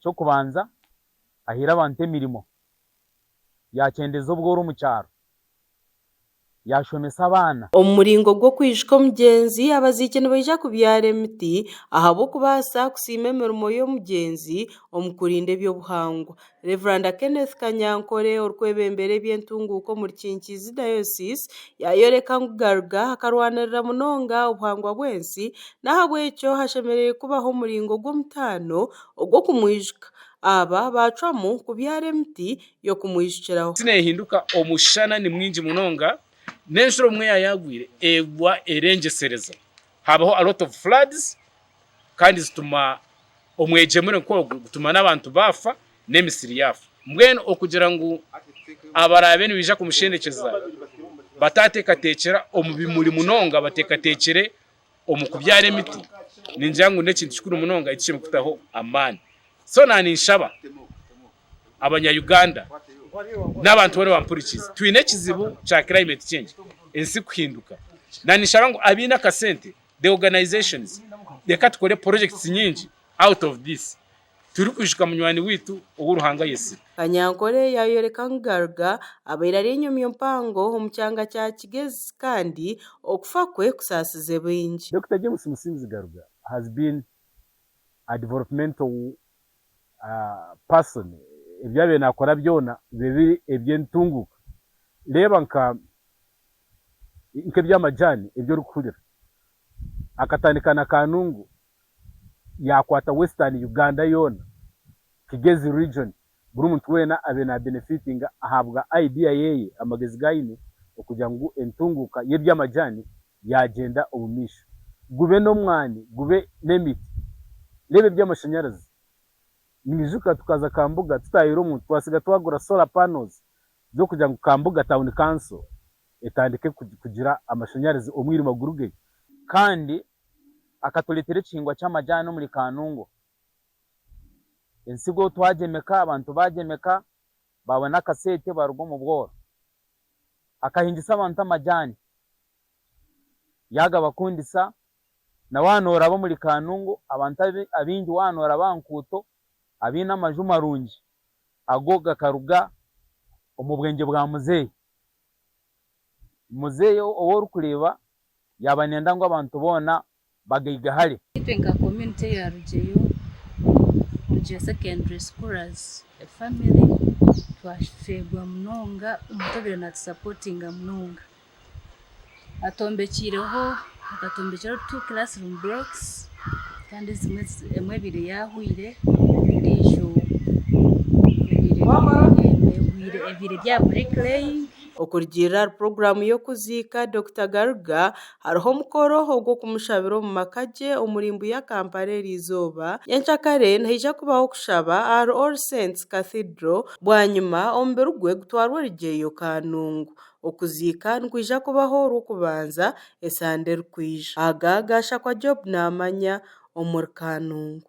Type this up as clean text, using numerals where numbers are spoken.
Eky'okubanza, ahaire abantu emirimo, yaakyendeza obworo omu kyaro. Yaashomesa abaana. Omu muringo gw'okwijuka omugyenzi, abaziiki nibaija kubyara emiti ahabw'okubaasa kusiima emirimo y'omugyenzi omu kurinda eby'obuhangwa. Rev. Kenneth Kanyankore orikwebembera eby'entunguuka omuri Kinkiizi Diocese yaayoreka ngu Garuga akarwanirira munonga obuhangwa bw'ensi n'ahabw'ekyo hashemereire kubaho omuringo gw'omutaano ogw'okumwijuka. Aba baacwamu kubyara emiti y'okumwijukiraho. Ensi neehinduka, omushana ni mwingi munonga, n'enjura obumwe yaaba yaagwire egwa erengyesereza, habaho a lot of floods kandi zituma omwegyemure nk'ogu gutuma n'abantu baafa n'emisiri yaafa. Mbwenu okugira ngu abaraabe nibaija kumushendekyeza bataateekateekyera omu bimuri munonga bateekateekyere omu kubyara emiti, ningira ngu n'ekintu kikuru munonga eki tushemereire kutaho amaani. So naaninshaba abanya Uganda n'abantu boona abampurikiize, twine ekizibu kya climate change, ensi kuhinduka. Naninshaba ngu abaine akasente, the organizations, reka tukore projects nyingi out of this, turikwijuka munywani waitu ou Ruhanga ayetsire. Kanyankore yaayoreka ngu Garuga abaire ari enyomyo mpango omu kyanga kya Kigezi kandi okufa kwe kusaasize baingi. Dokita James Musinguzi Garuga has been a developmental person ebi abaire nakora byona bibe biri eby'entunguuka. Reeba nka nk'eby'amajaani ebi orikuhurira, akatandika na Kanungu yaakwata Western Uganda yoona, Kigezi region, buri muntu weena abaire na benefitinga ahabwa idea yeye, amagezi gu aine okugira ngu entunguuka y'eby'amajaani yaagyenda omu maisho. Gube n'omwani, gube n'emiti. Reeba eby'amashanyarazi. Niijuka tukaza Kambuga tutaahire omuntu twasiga twagura solar panels z'okugira ngu Kambuga Town Council etandike kugira amashanyarazi omwirima gurugeyo. Kandi akatureetera ekihingwa ky'amajaani omuri Kanungo. Ensigo twagyemeka, abantu baagyemeka, baabona akasente baaruga omu bworo. Akahingisa abantu amajaani, yaagabakundisa, na waaba nooraba omuri Kanungu abantu abaingi waaba nooraba aha nkuuto abaine amaju marungi, ago gakaruga omu bwengye bwa muzeeyi. Muzeeyi ou orikureeba yaaba nayenda ngu abantu boona bagaigahare. Itwe nka community eya Rugyeyo, Rugyeyo secondary school as a family twafeerwa munonga omuntu obaire natusupportinga munonga. Atombekyireho akatombekyereho two classroom blocks kandi ezimwe emwe ebaire yahweire endiijo ebaire eri aha bricklaying. Okurugiirira ahari puroguraamu y'okuziika Dokita Garuga, hariho omukoro ogw'okumushabira omu maka gye omuri Mbuya Kampala eriizooba. Nyenkyakare nihaija kubaho okushaba ahari All Saints Cathedral bwanyima omubiri gwe gutwarwe Rugyeyo Kanungu. Okuziika nikwija kubaho Orwokubanza esande erikwija. Aga gashakwa Job Namanya omuri Kanungu.